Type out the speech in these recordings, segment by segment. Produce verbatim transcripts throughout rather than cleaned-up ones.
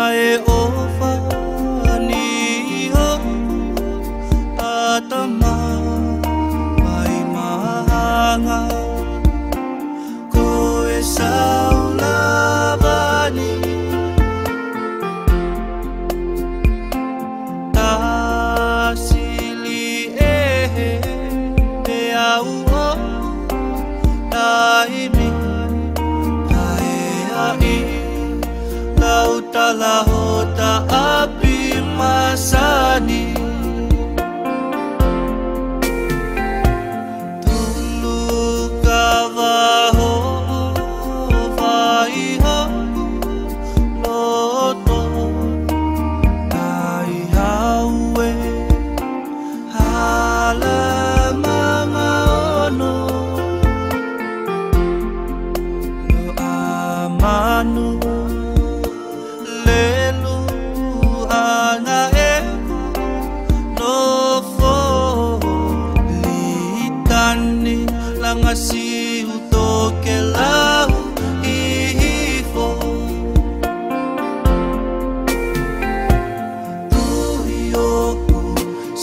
ʻE ʻofa ni ho ʻatamai mai mahanga, ko e saula vani. Tasili ʻe he ʻe au ʻo taimi ʻa e ai lau tala ho taʻapi masani. Tulu kava ho vai ho loto, kai haue hala manga ono, lo a manu lelu anga e nofo litani langa siu tokelau hihifo. Tui ʻoku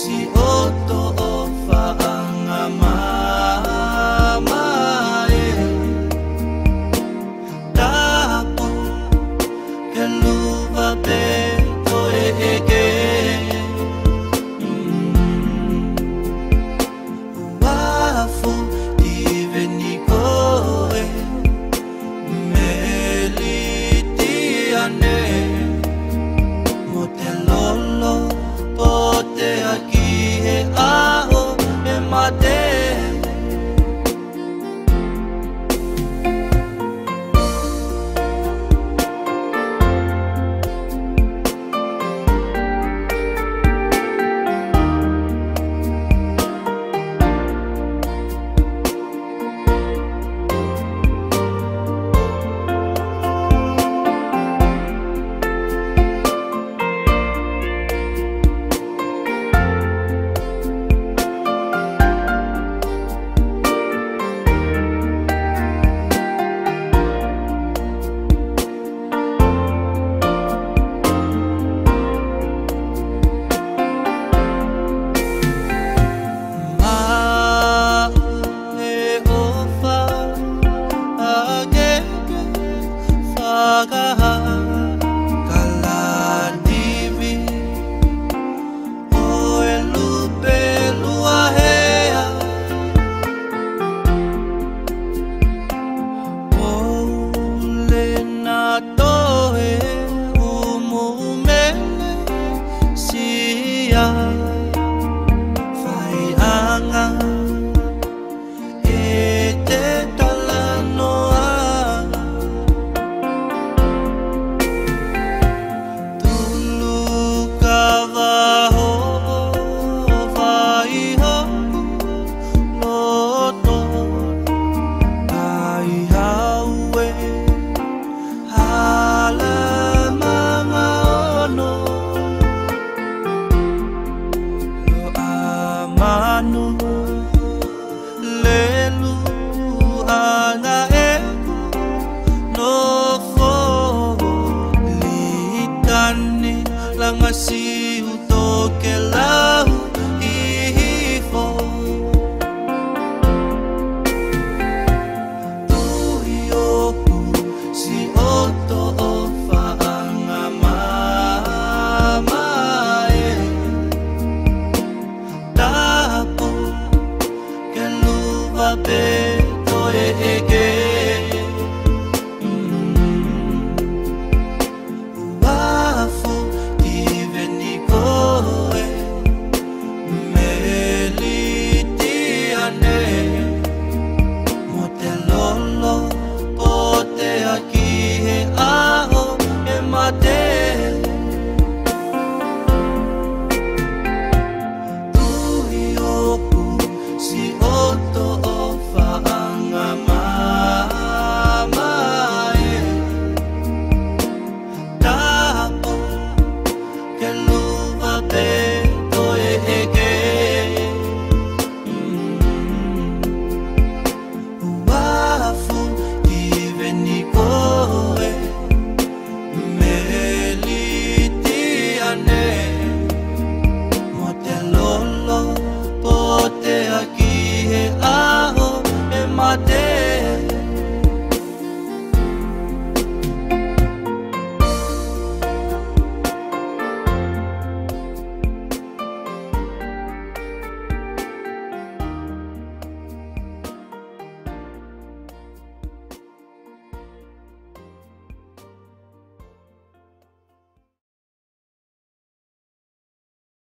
si oto ʻofa anga mamae. Tapu ke luva pe toe ʻeke. Uafu ki veni koe Melitiane, mo te lolo pote aki he ʻaho e mate. Maʻu e ʻofa ake ke fakahā kalativi ʻo e lupe lua hea. Pole na toe umu mele sia faiʻanga e te talanoa. Tulu kava ho vai ho loto, kai haue hala manga ono, lo a manu lelu anga e nofo litani langa siu tokelau hihifo. Tui ʻoku si oto ʻofa anga mamae. Tapu ke luva pe toe ʻeke. Uafu ki veni koe Melitiane, mo te lolo pote aki he ʻaho e mate.